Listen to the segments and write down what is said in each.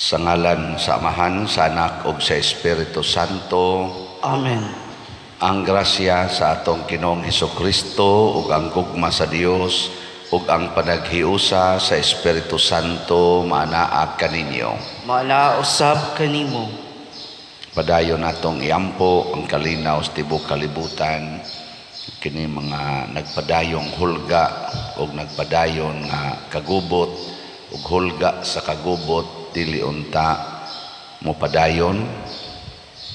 Sa ngalan sa Amahan, sa Anak ug sa Espiritu Santo. Amen. Ang grasya sa atong Ginoong Hesukristo ug ang gugma sa Dios ug ang panaghiusa sa Espiritu Santo maanaa kaninyo. Maanaa usab kanimo. Padayon natong iampo ang kalinaw sa tibuok kalibutan, kini mga nagpadayong hulga ug nagpadayon nga kagubot ug hulga sa kagubot, dili unta mopadayon,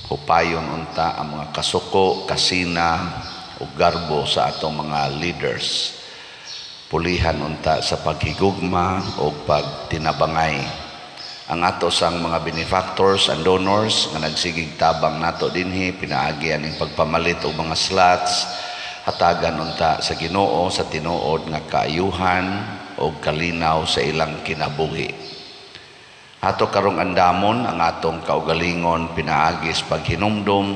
hupayon unta ang mga kasuko, kasina ug garbo sa atong mga leaders. Pulihan unta sa paghigugma ug pagtinabangay ang ato sang mga benefactors and donors nga nagsigig tabang nato dinhi pinaagi aning pagpamalit og mga slots. Hatagan unta sa Ginoo sa tinuod nga kaayuhan ug kalinaw sa ilang kinabuhi. Ato karong andamon ang atong kaugalingon pinaagi sa paghinumdom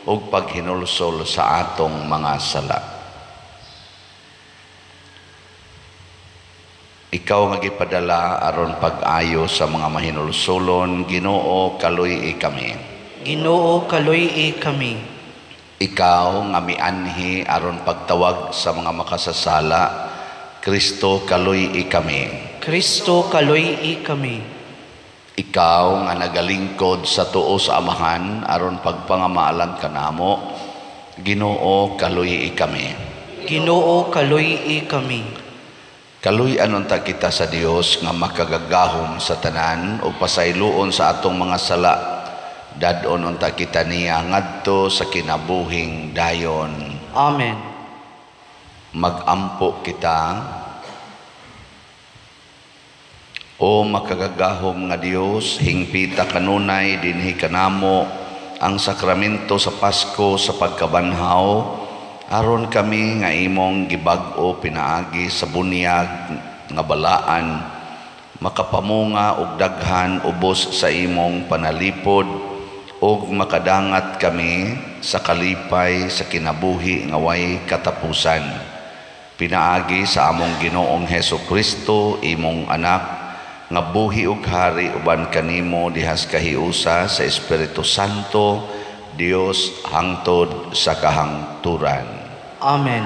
ug paghinulsol sa atong mga sala. Ikaw nga gipadala aron pag-ayo sa mga mahinulsolon, Ginoo, kaluy-i kami. Ginoo, kaluy-i kami. Ikaw nga mianhi aron pagtawag sa mga makasasala, Kristo, kaluy-i kami. Kristo, kaluy-i kami. Ikaw nga nagalingkod sa tuo sa Amahan aron pagpangamaalan kanamo, Ginoo, kaluy-i kami. Ginoo, kaluy-i kami. Kaluy-an unta kita sa Dios nga makagagahom sa tanan ug pasayloon sa atong mga sala. Dad-on unta kita niya ngadto sa kinabuhing dayon. Amen. Magampo kita. O makagagahom nga Dios, hingpita kanunay dinhi kanamo ang sakramento sa Pasko sa pagkabanhaw, aron kami nga imong gibag-o pinaagi sa bunyag nga balaan, makapamunga og daghan ubos sa imong panalipod, ug makadangat kami sa kalipay sa kinabuhi nga way katapusan. Pinaagi sa among Ginoong Hesukristo, imong anak, nga buhi ug hari uban kanimo dihas kahiusa sa Espiritu Santo, Dios hangtod sa kahangturan. Amen.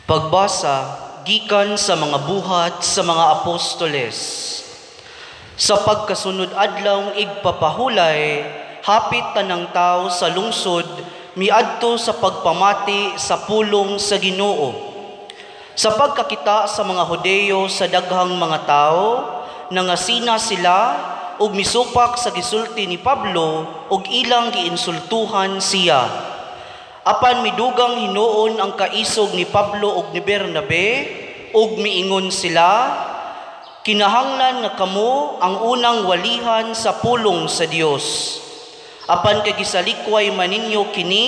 Pagbasa gikan sa mga buhat sa mga apostoles. Sa pagkasunod adlaw igpapahulay, hapit tanang tao sa lungsod miadto sa pagpamati sa pulong sa Ginoo. Sa pagkakita sa mga Hudeyo sa daghang mga tao, nangasina sila ug misupak sa gisulti ni Pablo ug ilang giinsultuhan siya. Apan midugang hinuon ang kaisog ni Pablo ug ni Bernabe ug miingon sila, kinahanglan nga kamo ang unang walihan sa pulong sa Dios. Apan kay gisalikway man ninyo kini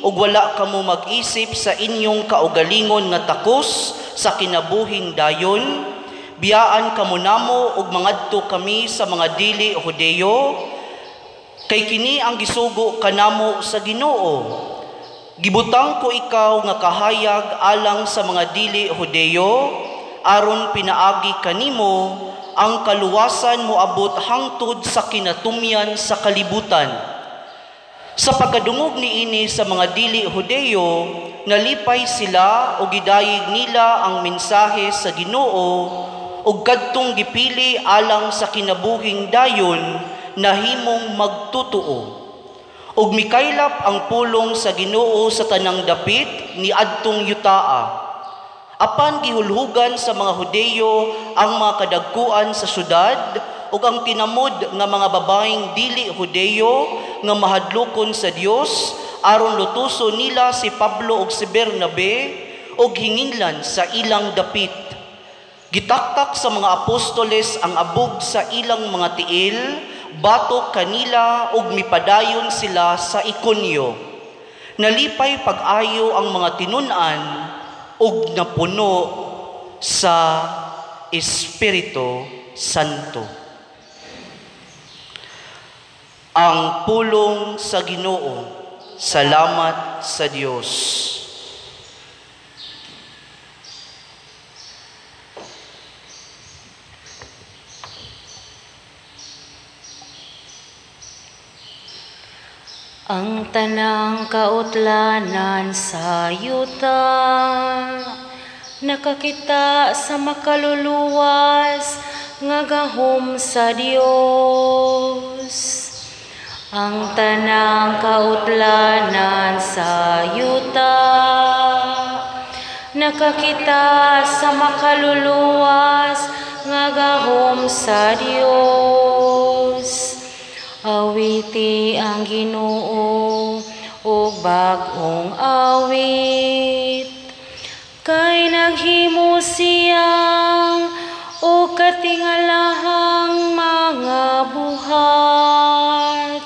ug wala kamo mag-isip sa inyong kaugalingon nga takos sa kinabuhing dayon, biyaan kamo namo ug mangadto kami sa mga dili Hudeyo, kay kini ang gisugo kanamo sa Ginoo. Gibutang ko ikaw nga kahayag alang sa mga dili Hudeyo, aron pinaagi kanimo ang kaluwasan moabot hangtod sa kinatumyan sa kalibutan. Sa pagkadungog niini sa mga dili Hudeyo, nalipay sila o gidayeg nila ang mensahe sa Ginoo ug kadtong gipili alang sa kinabuhing dayon nahimong magtutuo. Ug mikaylap ang pulong sa Ginoo sa tanang dapit ni adtong yutaa. Apan gihulhugan sa mga Hudeyo ang mga kadagkuan sa syudad ug ang tinamod nga mga babaeng dili Hudeyo nga mahadlokon sa Dios aron lutuso nila si Pablo ug si Bernabe ug hinginlan sa ilang dapit. Gitaktak sa mga apostoles ang abog sa ilang mga tiil, batok kanila ug mipadayon sila sa Ikonio. Nalipay pag-ayo ang mga tinun-an ug napuno sa Espiritu Santo. Ang pulong sa Ginoo. Salamat sa Dios. Ang tanang kautlanan sa yuta nakakita sa makaluluwas nga gahom sa Dios. Ang tanang kautlanan sa yuta nakakita sa makaluluwas nga gahom sa Dios. Awiti ang Ginoo og bag-ong awit, kay naghimo siya og katingalahang mga buhat.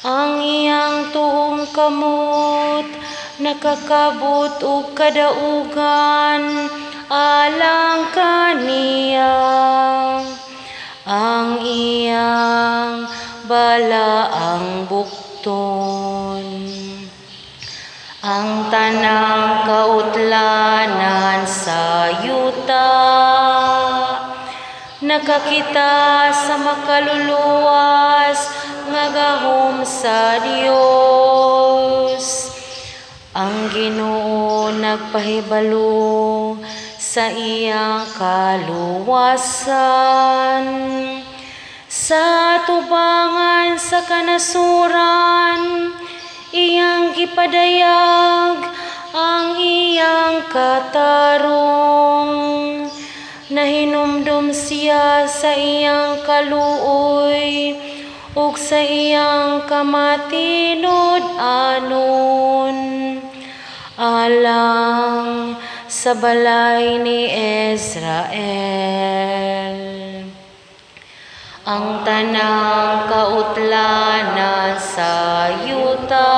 Ang iyang tuong kamot nakakabot og kadaugan alang kaniya. Ang iyang balaang bukton. Ang tanang kautlanan sa yuta nakakita sa makaluluwas nga gahom sa Dios. Ang Ginoo nagpahibalo sa iyang kaluwasan sa tubangan sa kanasuran, iyang gipadayag ang iyang katarong. Nahinumdum siya sa iyang kaluoy ug sa iyang kamatinud-anon alang sa balay ni Israel. Ang tanang kautlanan sa yuta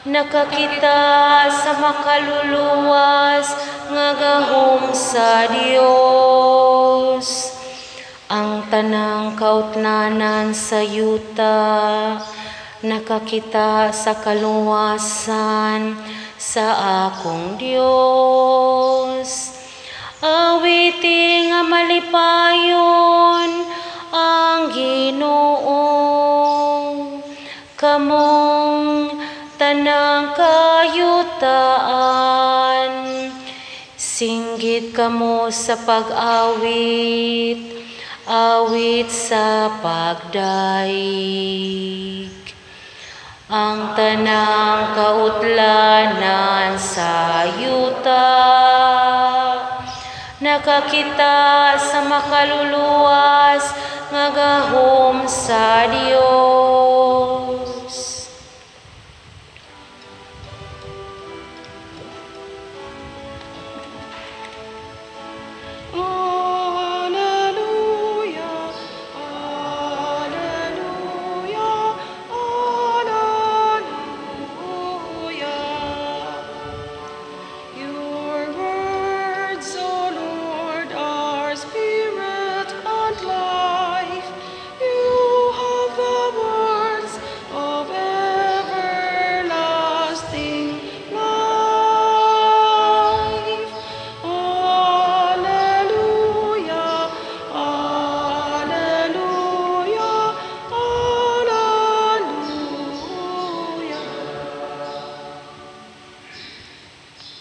nakakita sa makaluluwas nga gahom sa Dios. Ang tanang kautlanan sa yuta nakakita sa kaluwasan sa akong Dios. Awiti nga malipayon ang Ginoo, kamong tanang kayutaan. Singgit kamo sa pag-awit, awit sa pagdaig. Ang tanang kautlanan sa yuta nakakita sa makaluluwas nga gahom sa Dios. Alleluia, alleluia, alleluia. Your words, O Lord, are spirit and life. You have the words of everlasting life. Alleluia, alleluia, alleluia.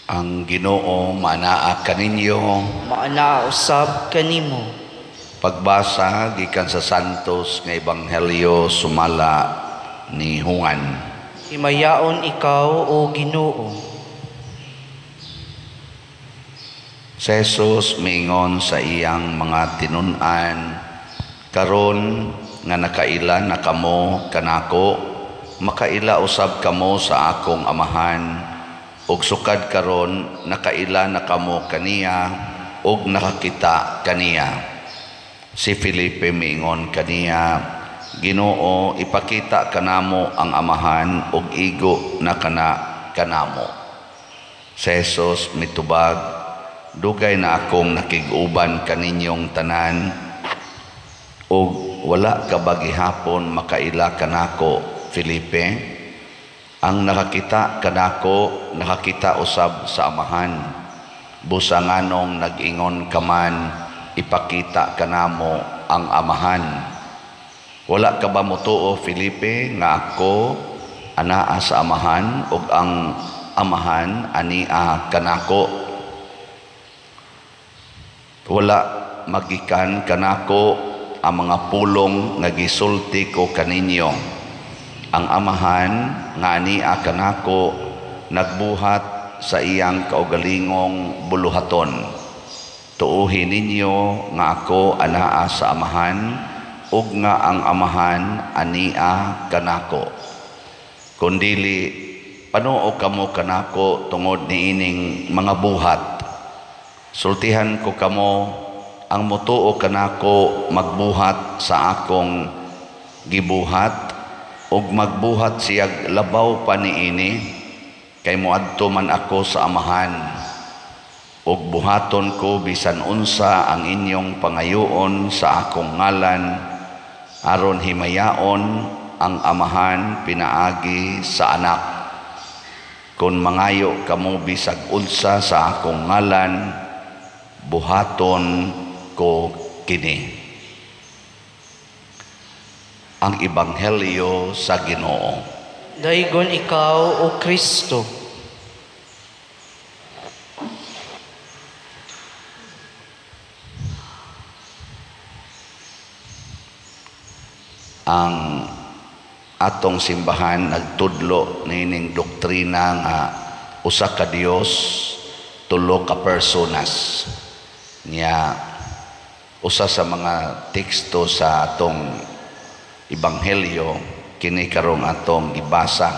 Ang Ginoo maanaa kaninyo. Maanaa usab kanimo. Pagbasa gikan sa Santos nga Ebanghelyo sumala ni Juan. Himayaon ikaw, o Ginoo. Si Jesus miingon sa iyang mga tinun-an, karon nga nakaila na kamo kanako, makaila usab kamo sa akong amahan, ug sukad karon nakaila na kamo kaniya ug nakakita kaniya. Si Felipe miingon kaniya, Ginoo, ipakita kanamo ang amahan ug igo na kana kanamo. Si Jesus mitubag, dugay na akong nakig-uban kaninyong tanan ug wala ka ba gihapon makaila kanako, Felipe? Ang nakakita kanako, nakakita usab sa amahan. Busa nganong nag-ingon ka man, ipakita kanamo ang amahan. Wala ka ba motuo, Felipe, nga ako anaa sa Amahan ug ang Amahan ania kanako? Wala magikan kanako ang mga pulong nga gisulti ko kaninyo. Ang Amahan nga ania kanako nagbuhat sa iyang kaugalingong buluhaton. Tuohi ninyo nga ako anaa sa Amahan ug nga ang Amahan ania kanako. Kun dili, panuo kamo kanako tungod niining mga buhat. Sultihan ko kamo, ang motuo kanako magbuhat sa akong gibuhat, ug magbuhat siyag labaw pa niini, kay moadto man ako sa Amahan. Ug buhaton ko bisan unsa ang inyong pangayoon sa akong ngalan, aron himayaon ang Amahan pinaagi sa Anak. Kun mangayo kamo bisag unsa sa akong ngalan, buhaton ko kini. Ang Ebanghelyo sa Ginoo. Daygon ikaw, O Kristo. Ang atong simbahan nagtudlo niining doktrina nga usa ka Dios, tulo ka personas. Nya usa sa mga teksto sa atong ebanghelyo kini karong atong gibasa,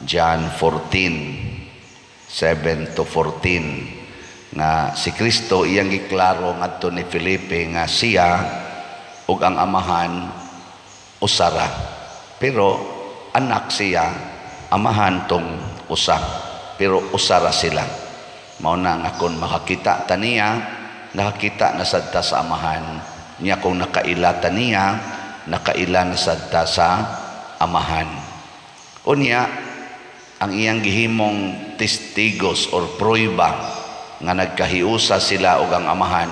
John 14:7-14, nga si Kristo iyang giklaro ngadto ni Felipe nga siya ug ang Amahan usara, pero anak siya, amahan tong usa, pero usara sila. Mao na nga kon makakita ta niya, nakakita na sad ta sa Amahan. Niya kung nakaila ta niya, nakaila na sad ta sa Amahan. Unya, ang iyang gihimong testigos or prueba nga nagkahiusa sila og ang Amahan,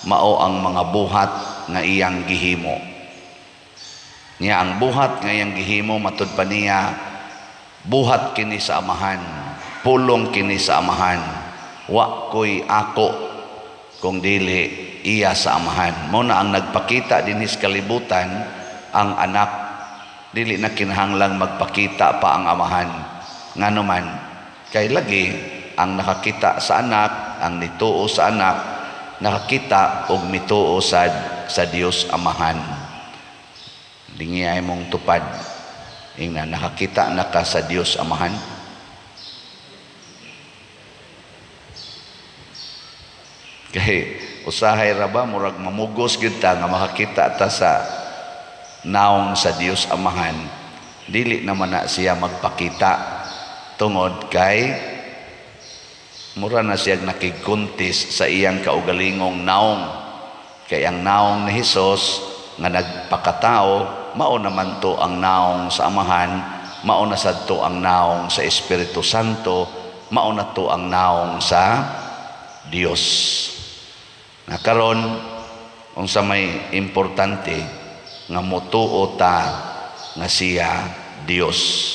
mao ang mga buhat nga iyang gihimo. Niya ang buhat nga iyang gihimo matud pa niya, buhat kini sa Amahan, pulong kini sa Amahan. Wa ko'y ako kung dili iya sa Amahan. Mao na ang nagpakita dinhi sa kalibutan ang anak, dili na kinahanglang magpakita pa ang Amahan. Ngano man, kay lagi ang nakakita sa anak, ang nituo sa anak, nakakita og mituo sad sa Dios Amahan. Dingi ay mong tupad, ingna nakakita na ka sa Dios Amahan. Kay usahay ra ba murag mamugos gyud ta nga makakita ta sa naong sa Dios Amahan, dili naman na siya magpakita tungod kay mura na siya nakigkuntis sa iyang kaugalingong naong. Kay ang naong ni Hesus nga nagpakatao, mao naman to ang naong sa Amahan, mao na sad to ang naong sa Espiritu Santo, mao na to ang naong sa Dios. Na karon unsa may importante nga motuo ta nga siya Dios.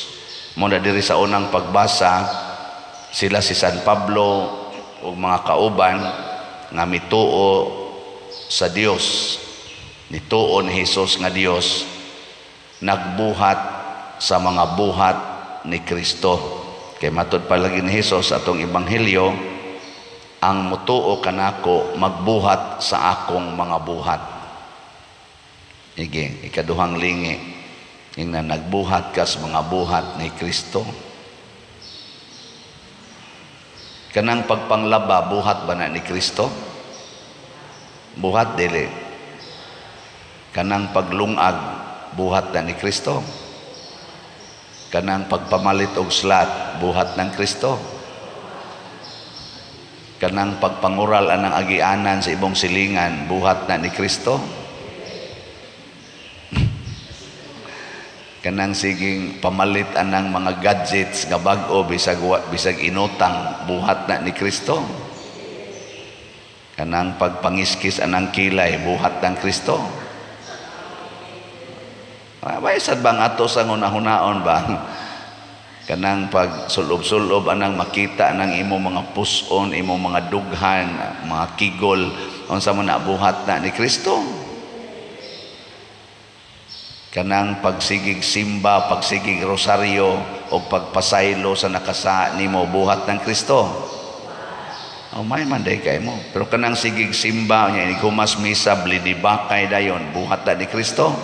Mo na diri sa unang pagbasa, sila si San Pablo ug mga kauban nga mituo sa Dios, nituo ni Hesus nga Dios, nagbuhat sa mga buhat ni Kristo. Kay matud palagi ni Hesus atong ebanghelyo, ang mutuo kanako magbuhat sa akong mga buhat. Ige, ikaduhang lingi, ingna nagbuhat ka sa mga buhat ni Kristo. Kanang pagpanglaba, buhat ba na ni Kristo? Buhat dili. Kanang paglungag, buhat na ni Kristo. Kanang pagpamalit og slat, buhat ng Kristo. Kanang pagpangural anang agianan sa ibong silingan, buhat na ni Kristo. Kanang siging pamalit anang mga gadgets nga bag-o bisag bisag inutang, buhat na ni Kristo. Kanang pagpangiskis anang kilay, buhat ng Kristo. May sad bang ato sa hunahunaon ba? Kanang pag sulob-sulob anang makita nang imo mga puson, imo mga dughan, mga kigol, unsa man na buhat na ni Kristo. Kanang pagsigig simba, pagsigig rosaryo o pagpasaylo sa nakasa nimo, buhat ng Kristo. Oh, may man day kay mo. Pero kanang sigig simba nya inig humas misa blidibakay dayon, buhat na ni Kristo.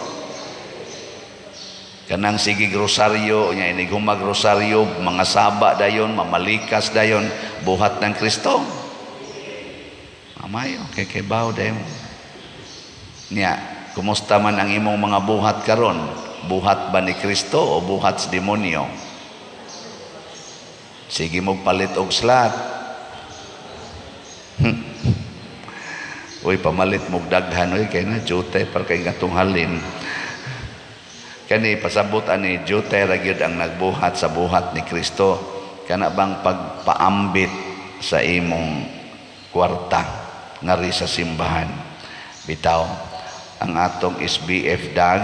Kanang sigig rosaryo nya inig humag rosaryo, mga saba dayon, mamalikas dayon, buhat ng Kristo. Amayo kay kay baw dayon. Nya, kumusta man ang imong mga buhat karon? Buhat ba ni Kristo o buhat sa demonyo? Sige mo palit og slot. Uy, pamalit mo daghan uy kay na jute para kay ngatong halin. Kani pasabot ani jute ra gyud ang nagbuhat sa buhat ni Kristo. Kana bang pagpaambit sa imong kwarta ngari sa simbahan. Bitaw ang atong SBF dag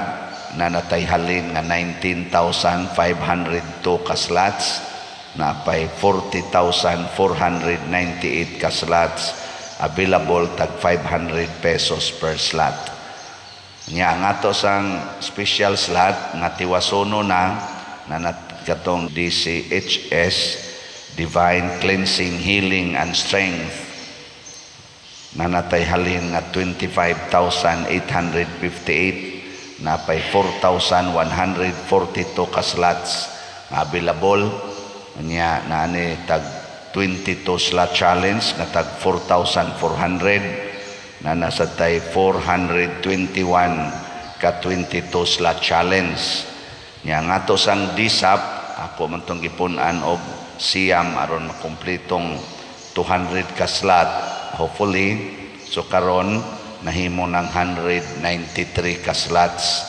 na natay halin nga 19,502 ka slots, napay 40,498 ka slots available, tag 500 pesos per slot. Nya ang ato sang special slot nga tiwasono na na katong DCHS, Divine Cleansing, Healing and Strength, na natay halin nga 25,858, napay 4,142 ka slots nga available. Nya naani tag 22 slot challenge nga tag 4,400, na nasa tay 421 ka 22 slot challenge. Nya nga to sang DSAP, ako man tong gipun-an og siyam aron makumpletong 200 ka slot, hopefully. So karon nahimo ng 193 ka slots,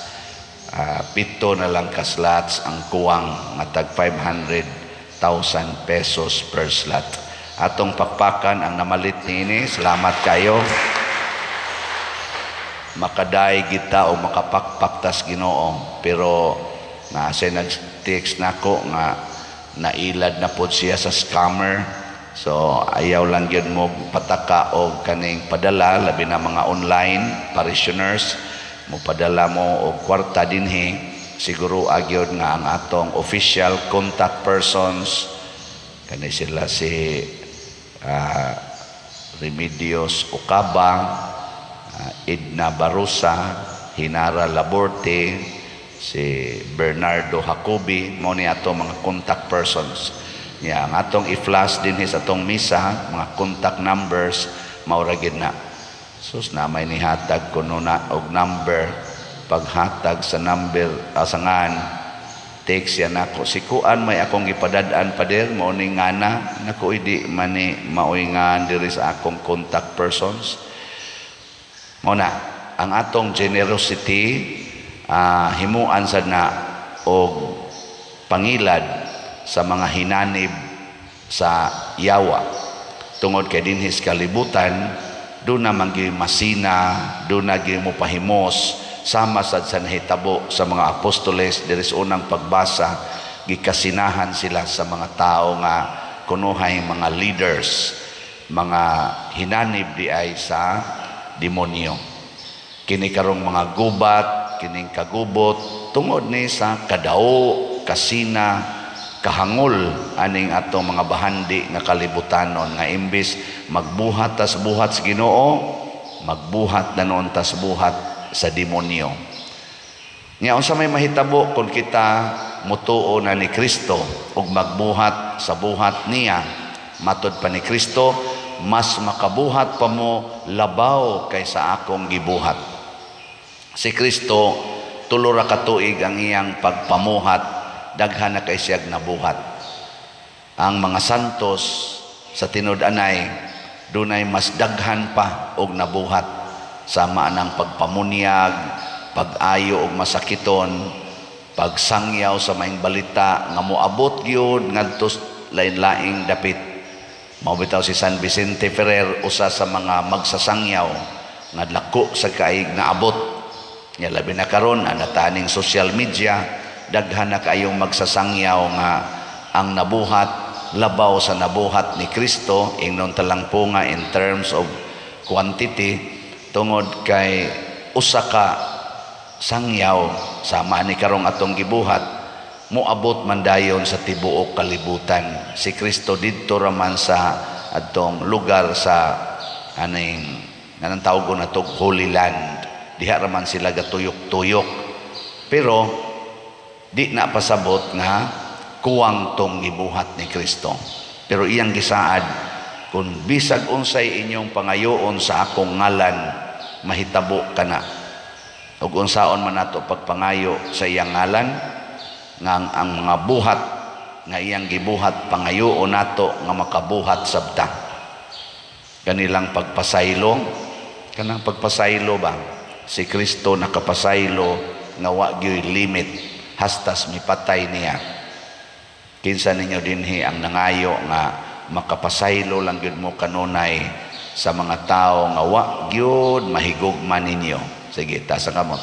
7 na lang ka slots ang kuwang nga tag 500,000 pesos per slot. Atong pakpakan ang namalit niini. Salamat kayo. Makaday kita o makapakpak tas Ginoo, pero nasa nag-text nako nga nailad na pod siya sa scammer. So ayaw lang gyud mo pataka og kaning padala, labi na mga online parishioners, mo padala mo og kwarta dinhi, siguro agyod nga ang atong official contact persons kani sila si Remedios Ocaba, Edna Barosa, Hinara Laborte, si Bernardo Jacobi, mao ni ato mga contact persons. Nya ang atong i-flash dinhi sa atong misa, mga contact numbers, mao ra gid na. Sus, na may nihatag kuno na og number, paghatag sa number asangan text yan ako, si kuan may akong gipadad-an, pader, mao ni ngana nako, idi mani maoy ngan diri sa akong contact persons. Mao na ang atong generosity, himuan sad na og pangilad sa mga hinanib sa yawa, tungod kay dinhi sa kalibutan do na man gyud masina, do na gyud mo pahimos, sama sad sa nahitabo sa mga apostoles diri sa unang pagbasa. Gikasinahan sila sa mga tao nga kunuhay mga leaders, mga hinanib di ay sa demonyo. Kini karong mga gubat, kining kagubot, tungod ni sa kadao, kasina, kahangol aning atong mga bahandi nga kalibutanon, nga imbis magbuhat tas buhat sa Ginoo, magbuhat na noon tas buhat sa demonyo. Nya unsa may mahitabo kung kita mutuo na ni Kristo ug magbuhat sa buhat niya? Matod pa ni Kristo, mas makabuhat pa mo labaw kaysa akong gibuhat. Si Kristo 3 ra ka tuig ang iyang pagpamuhat, daghan na kay siyag nabuhat. Ang mga santos sa tinud-anay dunay mas daghan pa og nabuhat, sama nang pagpamunyag, pag-ayo og masakiton, pagsangyaw sa maing balita nga moabot gyud ngadto lain-laing dapit. Mao bitaw si San Vicente Ferrer usa sa mga magsasangyaw nga lako sa kaig naabot. Nya labi na karon anataning social media, daghan na kayong magsasangyaw nga ang nabuhat labaw sa nabuhat ni Kristo, ingnon talang po nga in terms of quantity, tungod kay usa ka sangyaw sama ni karong atong gibuhat moabot man dayon sa tibuok kalibutan. Si Kristo didto ra man sa adtong lugar sa aning nganang tawgon nato Holy Land, diha ra man sila gatuyok-tuyok, pero di na pasabot nga kuwang tong gibuhat ni Kristo. Pero iyang gisaad, kung bisag unsay inyong pangayoon sa akong ngalan, mahitabo kana. Ug unsaon man nato pagpangayo sa iyang ngalan, nga ang mga buhat nga iyang gibuhat pangayoon nato nga makabuhat sabta. Kanilang pagpasaylo, kanang pagpasaylo ba? Si Kristo nakapasaylo nga wa gyoy limit hastas mipatay niya. Kinsa ninyo dinhi ang nangayo nga makapasaylo lang gyud mo kanunay sa mga tao nga wa gyud mahigugma ninyo? Sige, taas ang kamot.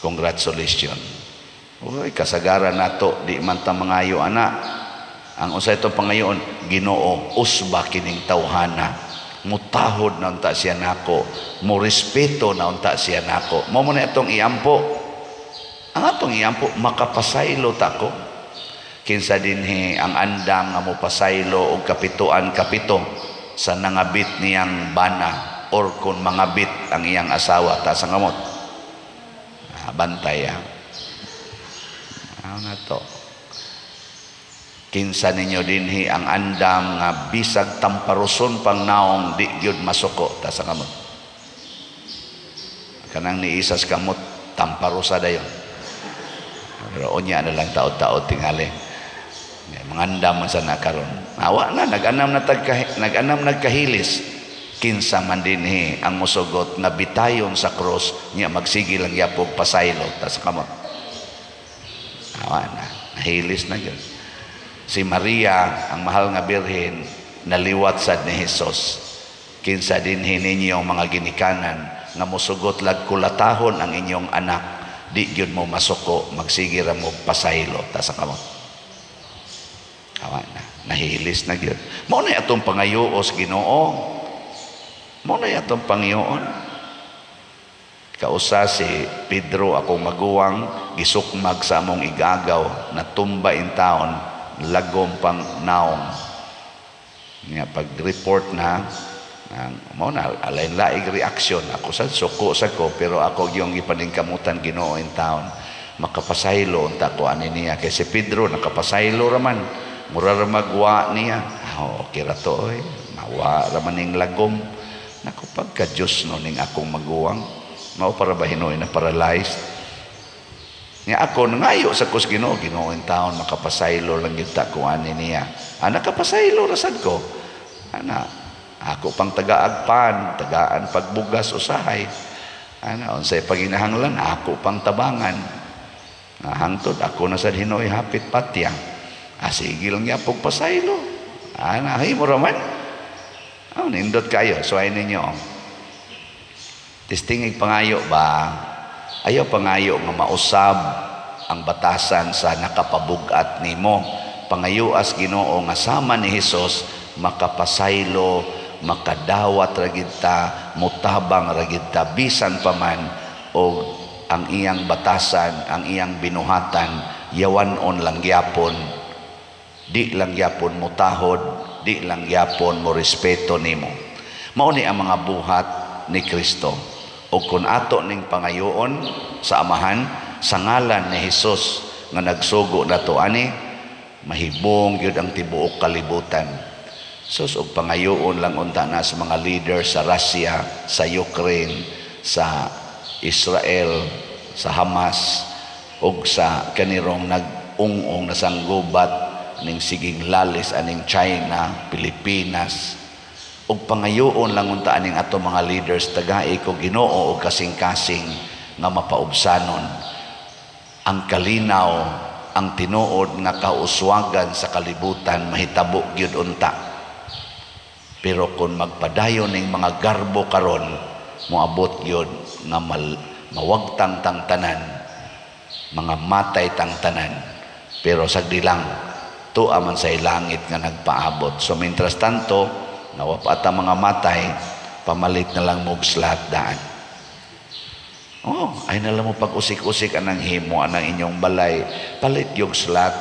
Congratulations. Uy, kasagaran nato di man ta mangayo ana. Ang usa itong pangayoon, Ginoo, usba kining tawhana. Mutahod na unta siya nako, mo respeto na unta siya nako. Mao mo na itong iampo. Ang atong iampo, makapasaylo ta ko. Kinsa dinhi ang andam nga mopasaylo og kapituan kapito sa nangabit niyang bana or kung mangabit ang iyang asawa, taas ang kamot. Bantay ah. Ano na to? Kinsa ninyo dinhi ang andam nga bisag tamparuson pang naong di gyud masuko, taas ang kamot. Kanang niisas kamot, tamparusa dayon. Pero unya na lang taod-taod tingali. Mangandam man sa nakaron. Awa na nag-anam na nag-anam nagkahilis. Kinsa man dinhi ang mosugot nga bitayon sa cross nya magsige lang yapog pasaylo, tas kamot. Awa na, nahilis na gyud. Si Maria, ang mahal nga birhen, naliwat sad ni Hesus. Kinsa dinhi ninyo mga ginikanan nga mosugot lag kulatahon ang inyong anak, di gyud mo masuko, magsige ra mo pasaylo, tas kamot. Awa na, nahilis na gyud. Mao na atong pangayuos Ginoo. Mao na atong pangayoon. Kausa si Pedro, akong maguwang, gisukmag sa among igagaw, natumba in taon, lagom pang naong. Nga pag-report na, mao na alain laig reaksyon. Ako sa suko sa ko, pero ako yung gipaningkamutan Ginoo in taon. Makapasaylo unta ko ani niya. Kay si Pedro nakapasaylo raman. Mura ra magwa niya. Oh, okay ra to oy. Mawa ra man ning lagom. Naku, pagka Diyos no ning akong maguwang, mao para ba hinoy na paralyzed? Nga ako nangayo sa kus Ginoo, Ginoo in taon makapasaylo lang gyud ta ko ani niya. Ah, nakapasaylo ra sad ko. Ana, ako pang tagaagpan, tagaan pagbugas usahay. Ana, unsay paginahanglan ako pang tabangan. Ah, hangtod ako na sad hinoy hapit patya. Ah, sige lang yapog pasaylo. Ana, himo ra man. Ah, nindot kayo, suway ninyo. Testingig pangayo ba? Ayaw pangayo nga mausab ang batasan sa nakapabugat nimo. Pangayoas Ginoo nga sama ni Hesus makapasaylo, makadawat ra gid ta, mutabang ra gid ta bisan pa man og ang iyang batasan, ang iyang binuhatan yawan-on lang gyapon. Di lang gyapon mutahod, di lang gyapon mo respeto nimo. Mao ni ang mga buhat ni Kristo. O kung ato ning pangayoon sa Amahan sa ngalan ni Hesus nga nagsugo nato ani, mahibong gyud ang tibuok kalibutan. Sus, og pangayoon lang unta na sa mga leader sa Russia, sa Ukraine, sa Israel, sa Hamas, og sa kanirong nag-ung-ong nasanggubat ning siging lalis aning China, Pilipinas. Og pangayoon lang unta aning ato mga leaders, tagai ko Ginoo og kasing-kasing nga mapaubsanon ang kalinaw, ang tinuod nga kauswagan sa kalibutan mahitabo gyud unta. Pero kung magpadayon ning mga garbo karon, moabot gyud nga Mawagtang tang tanan, mga matay tang tanan, pero sagdi lang tuwa man sa langit nga nagpaabot. So mientras tanto nga wa pa ta mga matay, pamalit na lang mo og slot daan. Oh, ay na lang mo pag-usik-usik anang himo anang inyong balay, palit yung slot.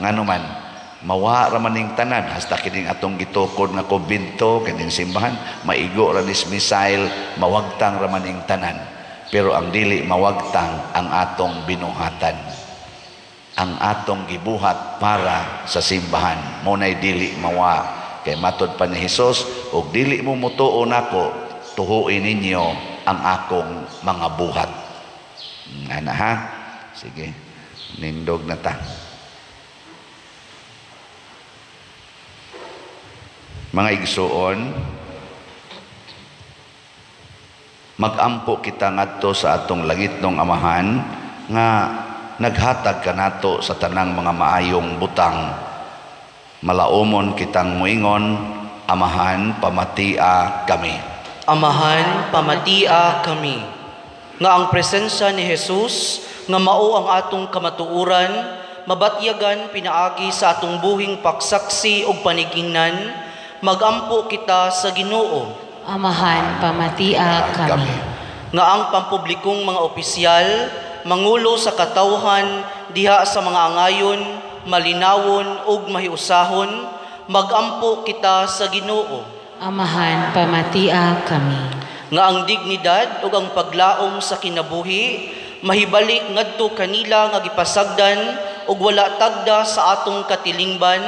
Ngano man mawa ra man ning tanan, hasta kining atong gitukod nga kumbento kining simbahan, maigo ra nis missile, mawagtang ra man ning tanan. Pero ang dili mawagtang ang atong binuhatan, ang atong gibuhat para sa simbahan, mo nay dili mawa. Kay matod pa ni Hesus, og dili mo mutuo nako, tuhuin ninyo ang akong mga buhat. Ana ha? Sige, nindog na ta. Mga igsuon, magampo kita ngadto sa atong langitnong Amahan nga naghatag kanato sa tanang mga maayong butang. Malaumon kitang muingon, Amahan, pamatia kami. Amahan, pamatia kami. Nga ang presensya ni Jesus, nga mao ang atong kamatuoran, mabatyagan pinaagi sa atong buhing pagsaksi ug panigingnan, magampo kita sa Ginoo. Amahan, pamatia kami. Nga ang pampublikong mga opisyal, mangulo sa katawhan diha sa mga angayon, malinawon ug mahiusahon, magampo kita sa Ginoo. Amahan, pamatia kami. Nga ang dignidad ug ang paglaom sa kinabuhi mahibalik ngadto kanila nga gipasagdan ug wala tagda sa atong katilingban,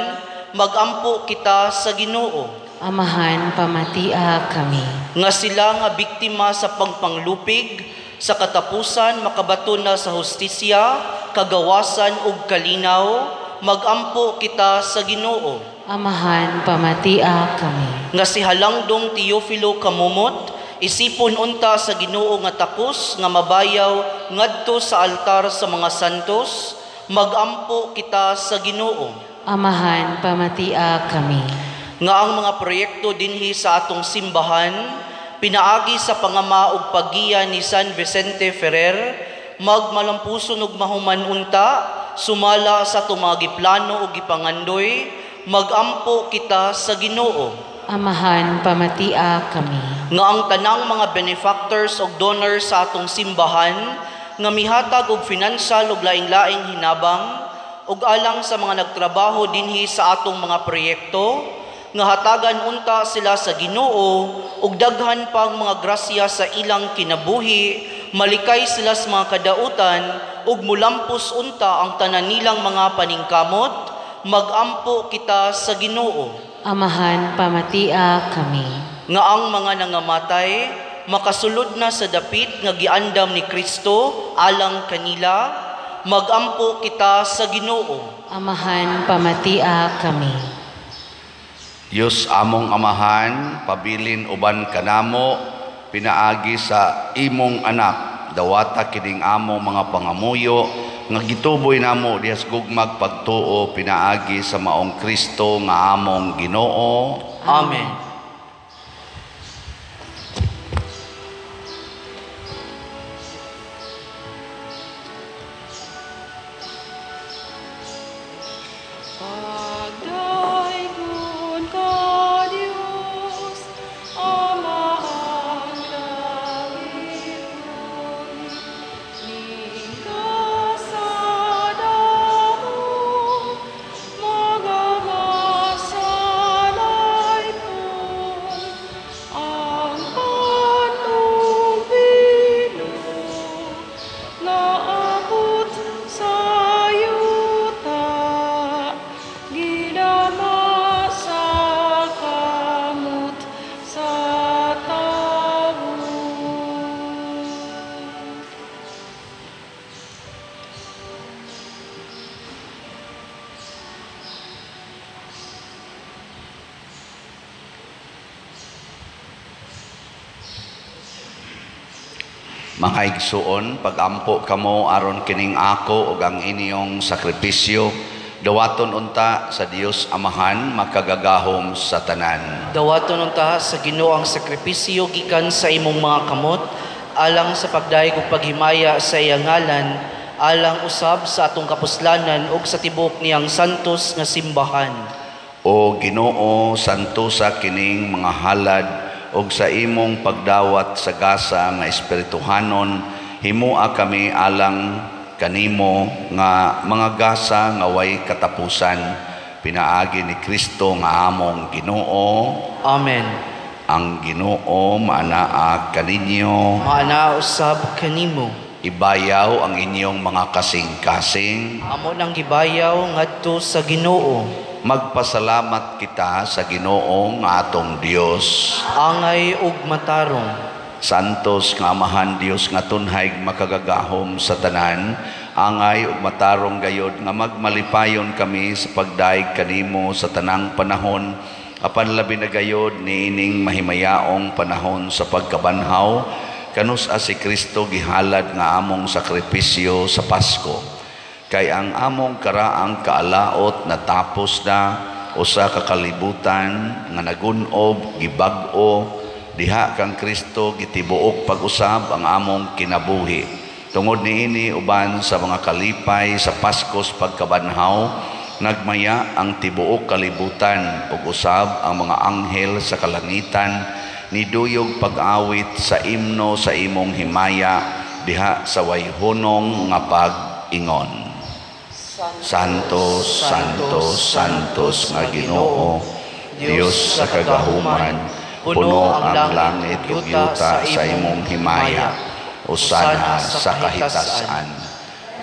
magampo kita sa Ginoo. Amahan, pamatia kami. Nga sila nga biktima sa pagpanglupig, sa katapusan makabaton na sa hustisya, kagawasan ug kalinaw, magampo kita sa Ginoo. Amahan, pamatia kami. Nga si Halangdong Teofilo Kamumot, isipon unta sa Ginoo nga takos nga mabayaw ngadto sa altar sa mga santos, magampo kita sa Ginoo. Amahan, pamatia kami. Nga ang mga proyekto dinhi sa atong simbahan, pinaagi sa pangama ug paggiya ni San Vicente Ferrer, magmalampuson ug mahuman unta, sumala sa atong mga giplano ug gipangandoy, magampo kita sa Ginoo. Amahan, pamatia kami. Nga ang tanang mga benefactors ug donors sa atong simbahan, nga mihatag og financial ug laing-laing hinabang, ug alang sa mga nagtrabaho dinhi sa atong mga proyekto, nga hatagan unta sila sa Ginoo ug daghan pang mga grasya sa ilang kinabuhi, malikay sila sa mga kadautan ug mulampos unta ang tanan nilang mga paningkamot, magampo kita sa Ginoo. Amahan, pamatia kami. Nga ang mga nangamatay makasulod na sa dapit nga giandam ni Kristo alang kanila, magampo kita sa Ginoo. Amahan, pamatia kami. Diyos among Amahan, pabilin uban kanamo, pinaagi sa imong anak, dawata kining amo mga pangamuyo, nga gituboy namo dihas gugmag pagtuo, pinaagi sa maong Kristo nga among Ginoo. Amen. Mga igsuon, pagampo kamo aron kining ako ug ang inyong sakripisyo, dawaton unta sa Dios Amahan makagagahom sa tanan. Dawaton unta sa Ginoo ang sakripisyo gikan sa imong mga kamot alang sa pagdayeg ug paghimaya sa iyang ngalan, alang usab sa atong kapuslanan ug sa tibuok niyang santos nga simbahan. O Ginoo, santosa kining mga halad ug sa imong pagdawat sa gasa nga espirituhanon, himua kami alang kanimo nga mga gasa nga way katapusan, pinaagi ni Kristo nga among Ginoo. Amen. Ang Ginoo maanaa kaninyo, maanaa usab kanimo. Ibayaw ang inyong mga kasing-kasing. Amo nang gibayaw ngadto sa Ginoo. Magpasalamat kita sa Ginoo nga atong Dios. Angay ug matarong. Santos nga Amahan Dios nga tunhay makagagahom sa tanan, angay ug matarong gayod nga magmalipayon kami sa pagdayeg kanimo sa tanang panahon, apan labi na gayod niining mahimayaong panahon sa pagkabanhaw, kanus-a si Kristo gihalad nga among sakripisyo sa Pasko. Kay ang among karaang kaalaot natapos na, usa ka kalibutan nga nagun-ob gibag-o diha kang Kristo gitibuok pag-usab ang among kinabuhi. Tungod niini uban sa mga kalipay sa Paskos pagkabanhaw, nagmaya ang tibuok kalibutan ug usab ang mga anghel sa kalangitan niduyog pag-awit sa imno sa imong himaya diha sa wayhunong nga pag-ingon. Santos, Santos, Santos nga Ginoo, Dios sa kagahuman, puno ang langit ug yuta sa imong himaya. Usana sa kahitasan.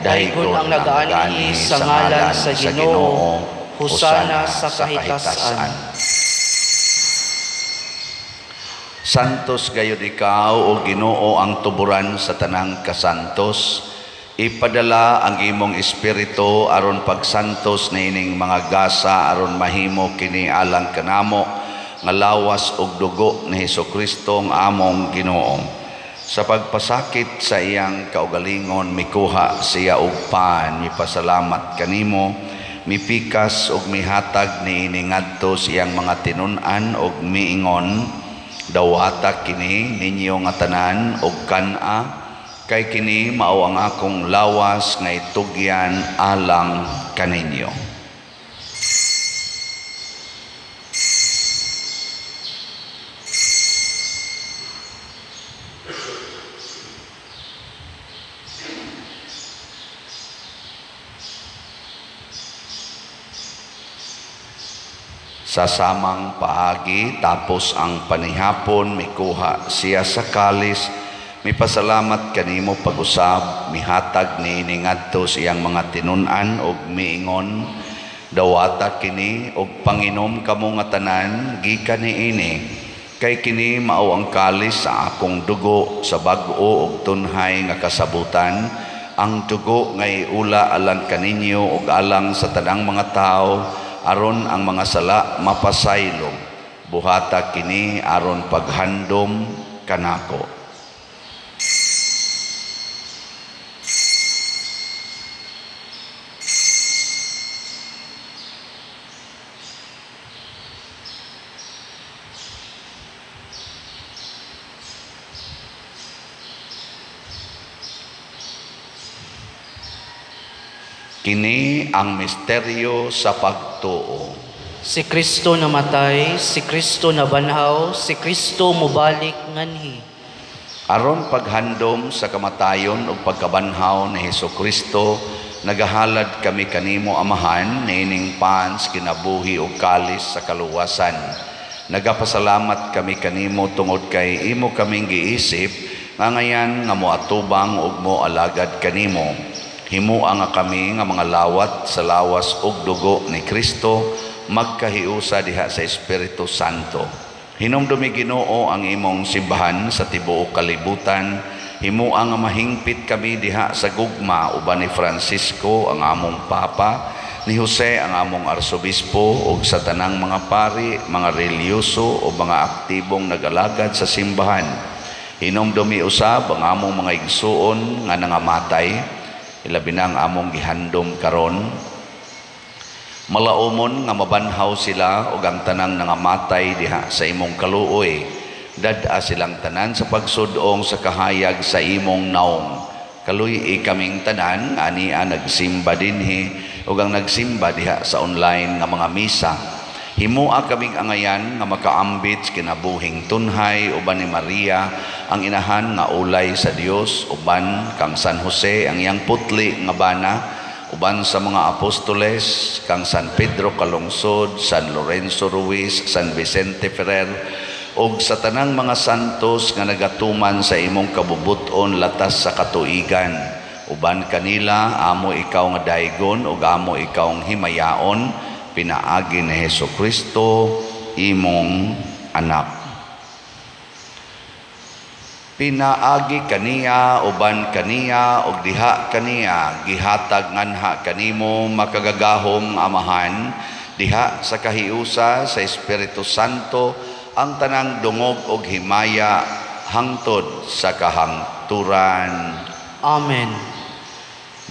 Daygon ang nagaanhi sa ngalan sa Ginoo, hosana sa kahitasan. Santos gayud ikaw, o Ginoo, ang tuburan sa tanang kasantos. Ipadala ang imong espiritu aron pagsantos niining mga gasa aron mahimo kini alang kanamo nga lawas ug dugo ni Hesukristo ang among Ginoo. Sa pagpasakit sa iyang kaugalingon mikuha siya og pan, mipasalamat kanimo, mipikas ug mihatag niini ngadto sa iyang mga tinun-an ug miingon, dawata kini ninyo nga tanan og kan-a, kay kini mao ang akong lawas nga itugyan alang kaninyo. Sa samang paagi, tapos ang panihapon, mikuha siya sa kalis, mipasalamat kanimo pag-usab, mihatag niini ngadto sa iyang mga tinun-an og miingon, dawata kini og panginom kamo nga tanan gikan niini, kay kini mao ang kalis sa akong dugo sa bag-o og tunhay nga kasabutan, ang dugo nga iula alang kaninyo og alang sa tanang mga tawo, aron ang mga sala mapasaylo. Buhata kini aron paghandom kanako. Kini ang misteryo sa pagtuo. Si Kristo namatay, si Kristo nabanhaw, si Kristo mobalik nganhi. Aron paghandom sa kamatayon ug pagkabanhaw ni Hesukristo, nagahalad kami kanimo Amahan niining pans kinabuhi ug kalis sa kaluwasan. Nagapasalamat kami kanimo tungod kay imo kaming giisip nga ngayan nga moatubang ug moalagad kanimo. Himua nga kami nga mga lawat sa lawas ug dugo ni Kristo, magkahiusa diha sa Espiritu Santo. Hinumdumi Ginoo ang imong simbahan sa tibuok kalibutan. Himua nga mahingpit kami diha sa gugma uban ni Francisco ang among Papa, ni Jose ang among Arsobispo, ug sa tanang mga pari, mga relihiyoso o mga aktibong nagalagad sa simbahan. Hinumdumi usab ang among mga igsuon nga nangamatay, ilabi na ang among gihandom karon. Malaumon nga mabanhaw sila ug ang tanang nangamatay diha sa imong kaluoy. Dad-a silang tanan sa pagsudong sa kahayag sa imong naong. Kaluy-i kaming tanan ania nagsimba dinhi ug ang nagsimba diha sa online nga mga misa. Himua kaming angayan nga makaambit sa kinabuhing tunhay uban ni Maria ang inahan nga ulay sa Dios, uban kang San Jose ang iyang putli nga bana, uban sa mga apostoles kang San Pedro Calungsod, San Lorenzo Ruiz, San Vicente Ferrer, ug sa tanang mga santos nga nagatuman sa imong kabubut-on latas sa katuigan. Uban kanila amo ikaw nga daygon ug amo ikaw himayaon, pinaagi ni Hesus Kristo imong anak. Pinaagi kaniya, uban kaniya, ug diha kaniya gihatag nganha kanimo makagagahom Amahan, diha sa kahiusa sa Espiritu Santo ang tanang dungog og himaya hangtod sa kahangturan. Amen.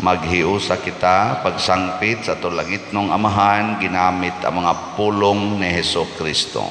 Maghiusa kita pagsangpit sa atong langitnong Amahan ginamit ang mga pulong ni Hesus Kristo.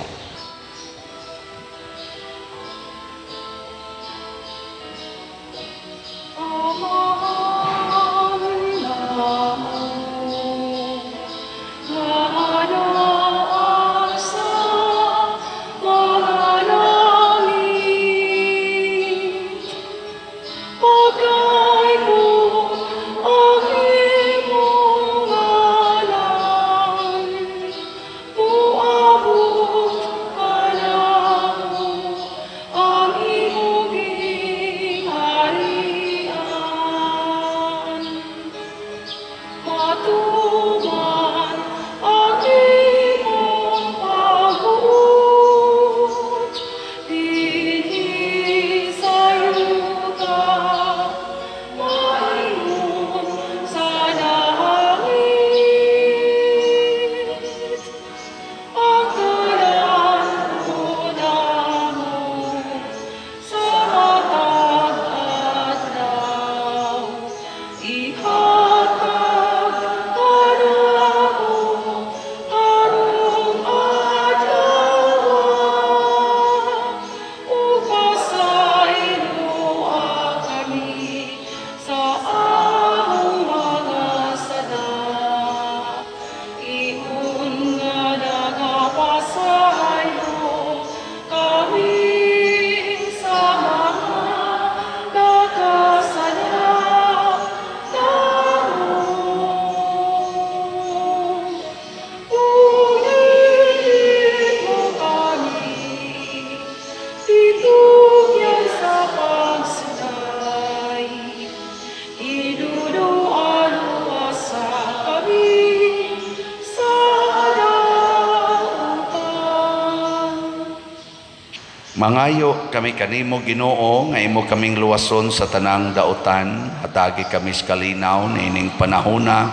Mangayo kami kanimo Ginoo nga imo kaming luwason sa tanang daotan, hatagi kami sa kalinaw niining panahona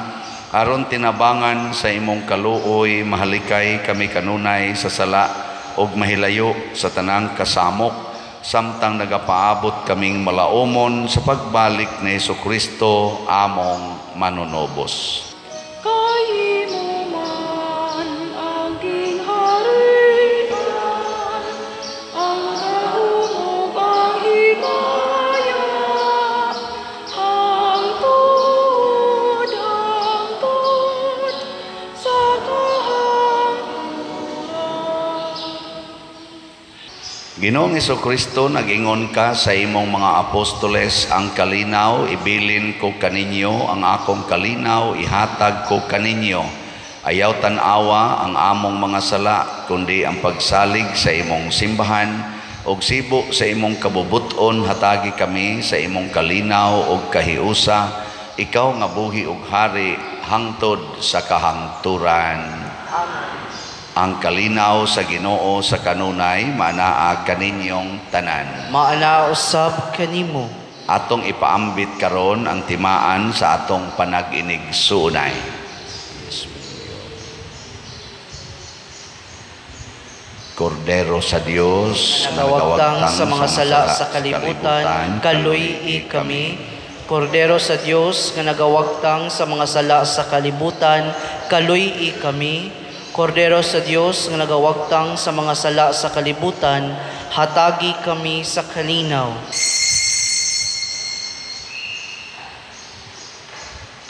aron tinabangan sa imong kaluoy, mahalikay kami kanunay sa sala ug mahilayo sa tanang kasamok, samtang nagapaabot kaming malaumon sa pagbalik ni Hesukristo among manunobos. Ginoong Hesukristo, nag-ingon ka sa imong mga apostoles, ang kalinaw ibilin ko kaninyo, ang akong kalinaw ihatag ko kaninyo. Ayaw tan-awa ang among mga sala, kundi ang pagsalig sa imong simbahan, og sibo sa imong kabubuton, hatagi kami sa imong kalinaw og kahiusa, ikaw nga buhi og hari hangtod sa kahangturan. Amen. Ang kalinaw sa Ginoo sa kanunay maanaa kaninyong tanan. Maanaa usab kanimo. Atong ipaambit karon ang timaan sa atong panag-inig suunay. Kordero sa Dios na nagawagtang sa mga sala sa kalibutan, kaluy-i kami. Kordero sa Dios nga nagawagtang sa mga sala sa kalibutan, kaluy-i kami. Kordero sa Dios nga nagawagtang sa mga sala sa kalibutan, Hatagi kami sa kalinaw.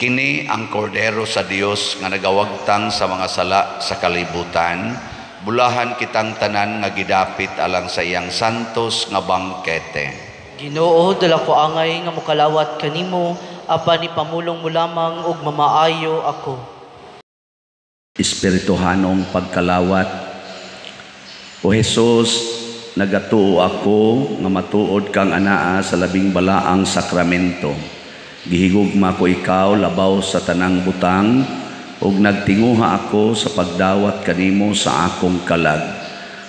Kini ang kordero sa Dios nga nagawagtang sa mga sala sa kalibutan. Bulahan kitang tanan nga gidapit alang sa iyang santos nga bangkete. Ginoo, dala ko angay nga mokalawat kanimo, apan ipamulong mo lamang ug mamaayo ako. Espirituhanong pagkalawat. O Hesus, nagatuo ako nga matuod kang anaa sa labing balaang sakramento. Gihigugma ko ikaw labaw sa tanang butang, ug nagtinguha ako sa pagdawat kanimo sa akong kalag.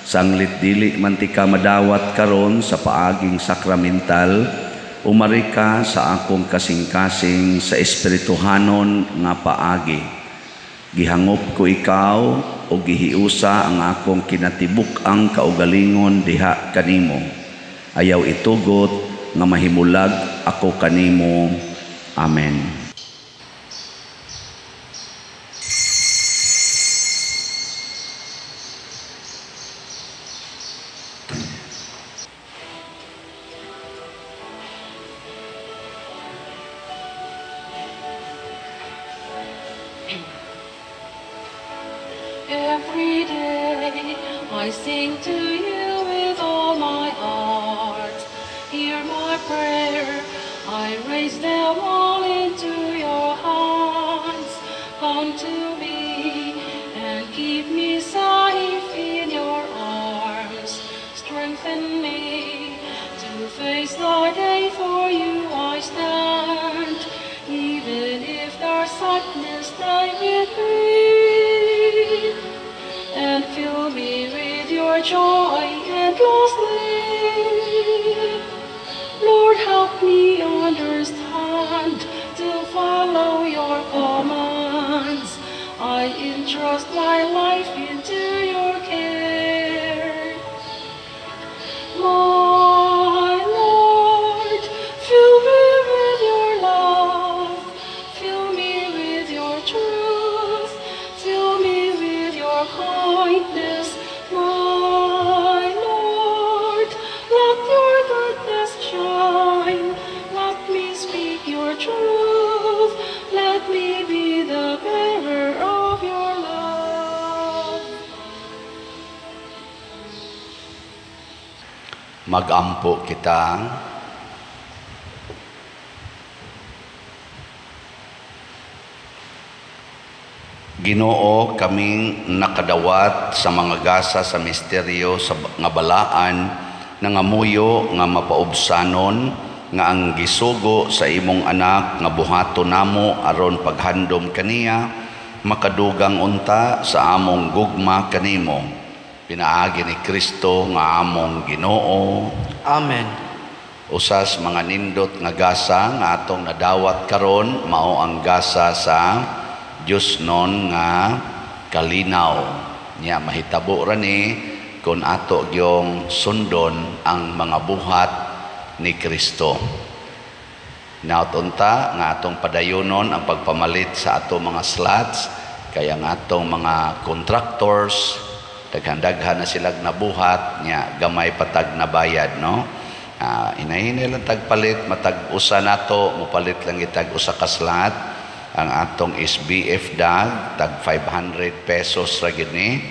Sanglit dili man ti ka madawat karon sa paaging sakramental, umari ka sa akong kasing-kasing sa espirituhanon nga paagi. Gihangop ko ikaw o gihiusa ang akong kinatibuk-ang kaugalingon diha kanimo. Ayaw itugot nga mahimulag ako kanimo. Amen. Every day I sing to you with all my heart. Hear my prayer, I raise them all into your hands. Come to me and keep me safe in your arms. Strengthen me to face the day, for you I stand. Even if there's sadness, stay with me and fill me with your joy endlessly. Lord, help me understand to follow your commands. I entrust my life into your care. My Lord, fill me with your love, fill me with your truth, fill me with your kindness. My Lord, let your goodness shine, let me speak your truth, let me be the bearer of your love. Magampo kita. Ginoo, kaming nakadawat sa mga gasa sa misteryo sa nga balaan, nangamuyo nga mapaubsanon nga ang gisugo sa imong anak nga buhaton namo aron paghandom kaniya, makadugang unta sa among gugma kanimo. Pinaagi ni Kristo nga among Ginoo. Amen. Usas mga nindot nga gasa nga atong nadawat karon mao ang gasa sa Dios non nga kalinaw. Nya mahitabo ra ni kun ato gyong sundon ang mga buhat ni Kristo. Naot unta nga atong padayonon ang pagpamalit sa ato mga slots, kaya ang atong mga contractors daghan-daghan na silag nabuhat, nya gamay patag na bayad, no? Inahinay lang tagpalit, matag-usa nato, mupalit lang itag usa ka slot. Ang atong SBF dag tag 500 pesos ra gid ni.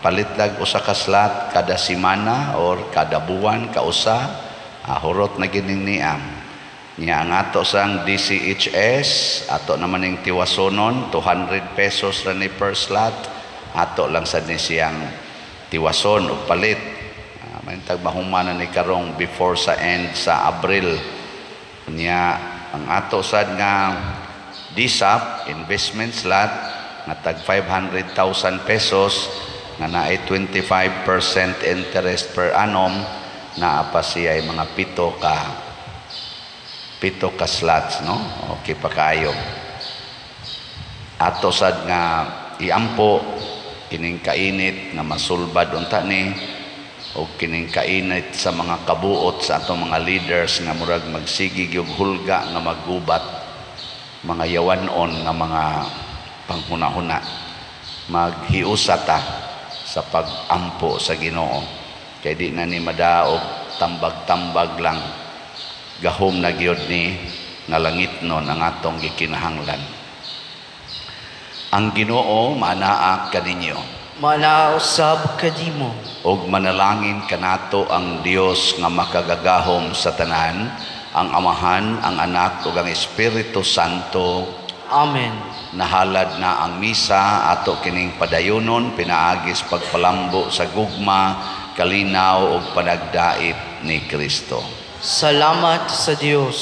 Palit lag usa ka slot kada semana or kada buwan kausa. Hurot na gid niya. Nya ang ato sang DCHS ato naman ning tiwasonon 200 pesos ra ni per slot. Ato lang sad ni siyang tiwason og palit. May tag mahuman na ni karong before sa end sa Abril. Nya ang ato sad nga DSAP investment slot nga tag 500,000 pesos nga naay 25% interest per annum, naa pa siya ay mga pito ka slots, no? Okay pa kaayo. Ato sad nga iampo kining kainit nga masulbad unta ni o kining kainit sa mga kabuot sa atong mga leaders nga murag magsigi gyud hulga nga maggubat, mga yawanon nga mga panghunahuna. Maghiusa ta sa pagampo sa Ginoo. Kay di na ni madaog tambag-tambag lang. Gahom na gyud ni nga langitnon ang atong gikinahanglan. Ang Ginoo manaa kaninyo. Manaa usab kanimo. Og manalangin kanato ang Dios nga makagagahom sa tanan, ang Amahan, ang Anak ug ang Espiritu Santo. Amen. Nahalad na ang misa, ato kining padayonon pinaagis pagpalambo sa gugma, kalinaw ug panagdait ni Kristo. Salamat sa Dios.